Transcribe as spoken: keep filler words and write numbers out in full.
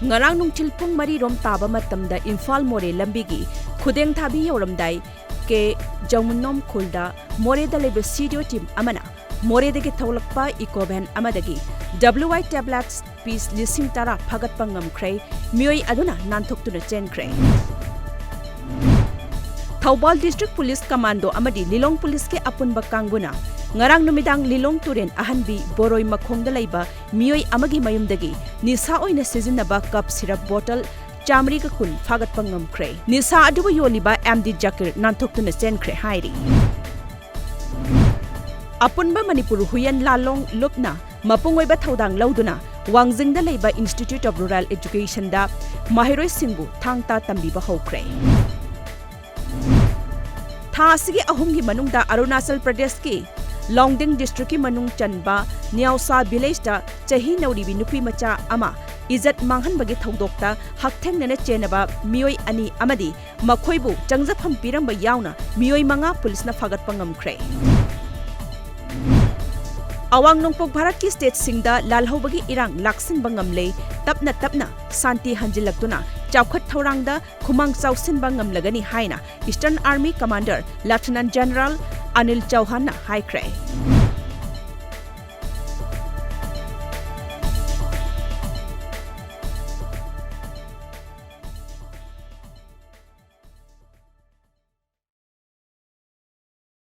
ꯉꯔꯥꯡ ꯅꯨꯡꯊꯤꯜ ꯄꯨꯡ ꯃꯔꯤ ꯔꯣꯝ ꯇꯥꯕ ꯃꯇꯝꯗ ꯏꯝꯐꯥꯜ ꯃꯣꯔꯦ ꯂꯝꯕꯤꯒꯤ ꯈꯨꯗꯦꯡꯊꯥꯕꯤ ꯌꯧꯔꯝꯗꯥꯏ ꯀꯦ ꯖꯃꯨꯅꯣꯝ ꯈꯨꯜꯗ ꯃꯣꯔꯦꯗ ꯂꯩꯕ ꯁꯤ ꯗꯤ ꯑꯣ ꯇꯤꯝ ꯑꯃꯅ ꯃꯣꯔꯦꯗꯒꯤ ꯊꯣꯛꯂꯛꯄ ꯏꯀꯣ ꯚꯦꯟ ꯑꯃꯗꯒꯤ ꯗꯕ꯭ꯂꯤꯎ ꯑꯥꯏ ꯇꯦꯕ꯭ꯂꯦꯠꯁ ꯄꯤꯁ ꯂꯤꯁꯤꯡ ꯇꯔꯥ ꯐꯥꯒꯠꯄ ꯉꯝꯈ꯭ꯔꯦ꯫ ꯃꯤꯑꯣꯏ ꯑꯗꯨꯅ ꯅꯥꯟꯊꯣꯛꯇꯨꯅ ꯆꯦꯟꯈ꯭ꯔꯦ꯫ ꯊꯧꯕꯥꯜ ꯗꯤꯁꯇ꯭ꯔꯤꯛ ꯄꯨꯂꯤꯁ ꯀꯃꯥꯟꯗꯣ ꯑꯃꯗꯤ ꯂꯤꯂꯣꯡ ꯄꯨꯂꯤꯁꯀꯤ ꯑꯄꯨꯟꯕ ꯀꯥꯡꯕꯨꯅ ꯉꯔꯥꯡ ꯅꯨꯃꯤꯗꯥꯡ ꯂꯤꯂꯣꯡ ꯇꯨꯔꯦꯟ ꯑꯍꯟꯕꯤ ꯕꯣꯔꯣꯏ ꯃꯈꯣꯡꯗ ꯂꯩꯕ ꯃꯤꯑꯣꯏ ꯑꯃꯒꯤ ꯃꯌꯨꯝꯗꯒꯤ ꯅꯤꯁꯥ ꯑꯣꯏꯅ ꯁꯤꯖꯤꯟꯅꯕ ꯀꯞ ꯁꯤꯔꯞ ꯕꯣꯇꯜ ꯆꯥꯃꯔꯤꯒ ꯀꯨꯟ ꯐꯥꯒꯠꯄ ꯉꯝꯈ꯭ꯔꯦ꯫ ꯅꯤꯁꯥ ꯑꯗꯨꯕꯨ ꯌꯣꯜꯂꯤꯕ ꯑꯦꯝ ꯗꯤ ꯖꯀꯤꯔ ꯅꯥꯟꯊꯣꯛꯇꯨꯅ ꯆꯦꯟꯈ꯭ꯔꯦ ꯍꯥꯏꯔꯤ꯫ ꯑꯄꯨꯟꯕ ꯃꯅꯤꯄꯨꯔ ꯍꯨꯏꯌꯦꯟ ꯂꯥꯂꯣꯡ ꯂꯨꯞꯅ ꯃꯄꯨꯡ ꯑꯣꯏꯕ ꯊꯧꯗꯥꯡ ꯂꯧꯗꯨꯅ ꯋꯥꯡꯖꯤꯡꯗ ꯂꯩꯕ Institute of Rural Educationꯗ ꯃꯍꯩꯔꯣꯏꯁꯤꯡꯕꯨ ꯊꯥꯡ ꯇꯥ ꯇꯝꯕꯤꯕ ꯍꯧꯈ꯭ꯔꯦ꯫ ꯊꯥ ꯑꯁꯤꯒꯤ ꯑꯍꯨꯝꯒꯤ ꯃꯅꯨꯡꯗ ꯑꯔꯨꯅꯥꯆꯜ ꯄ꯭ꯔꯗꯦꯁꯀꯤ ꯂꯣꯡꯗꯤꯡ ꯗꯤꯁꯇ꯭ꯔꯤꯛꯀꯤ ꯃꯅꯨꯡ ꯆꯟꯕ ꯅꯤꯌꯥꯎꯁꯥ ꯚꯤꯂꯦꯖꯇ ꯆꯍꯤ ꯅꯧꯔꯤꯕꯤ ꯅꯨꯄꯤ ꯃꯆꯥ ꯑꯃ ꯏꯖꯠ ꯃꯥꯡꯍꯟꯕꯒꯤ ꯊꯧꯗꯣꯛꯇ ꯍꯛꯊꯦꯡꯅꯅ ꯆꯦꯟꯅꯕ ꯃꯤꯑꯣꯏ ꯑꯅꯤ ꯑꯃꯗꯤ ꯃꯈꯣꯏꯕꯨ ꯆꯪꯖꯐꯝ ꯄꯤꯔꯝꯕ ꯌꯥꯎꯅ ꯃꯤꯑꯣꯏ ꯃꯉꯥ ꯄꯨꯂꯤꯁꯅ ꯐꯥꯒꯠꯄ ꯉꯝꯈ꯭ꯔꯦ꯫ ꯑꯋꯥꯡ ꯅꯣꯡꯄꯣꯛ ꯚꯥꯔꯠꯀꯤ ꯁ꯭ꯇꯦꯠꯁꯤꯡꯗ ꯂꯥꯜꯍꯧꯕꯒꯤ ꯏꯔꯥꯡ ꯂꯥꯛꯁꯤꯟꯕ ꯉꯝꯂꯦ, ꯇꯞꯅ ꯇꯞꯅ ꯁꯥꯟꯇꯤ ꯍꯟꯖꯤꯜꯂꯛꯇꯨꯅ ꯆꯥꯎꯈꯠ ꯊꯧꯔꯥꯡꯗ ꯈꯨꯃꯥꯡ ꯆꯥꯎꯁꯤꯟꯕ ꯉꯝꯂꯒꯅꯤ ꯍꯥꯏꯅ Eastern Army Commander Lieutenant General Anil ꯆꯧꯍꯥꯟꯅ ꯍꯥꯏꯈ꯭ꯔꯦ꯫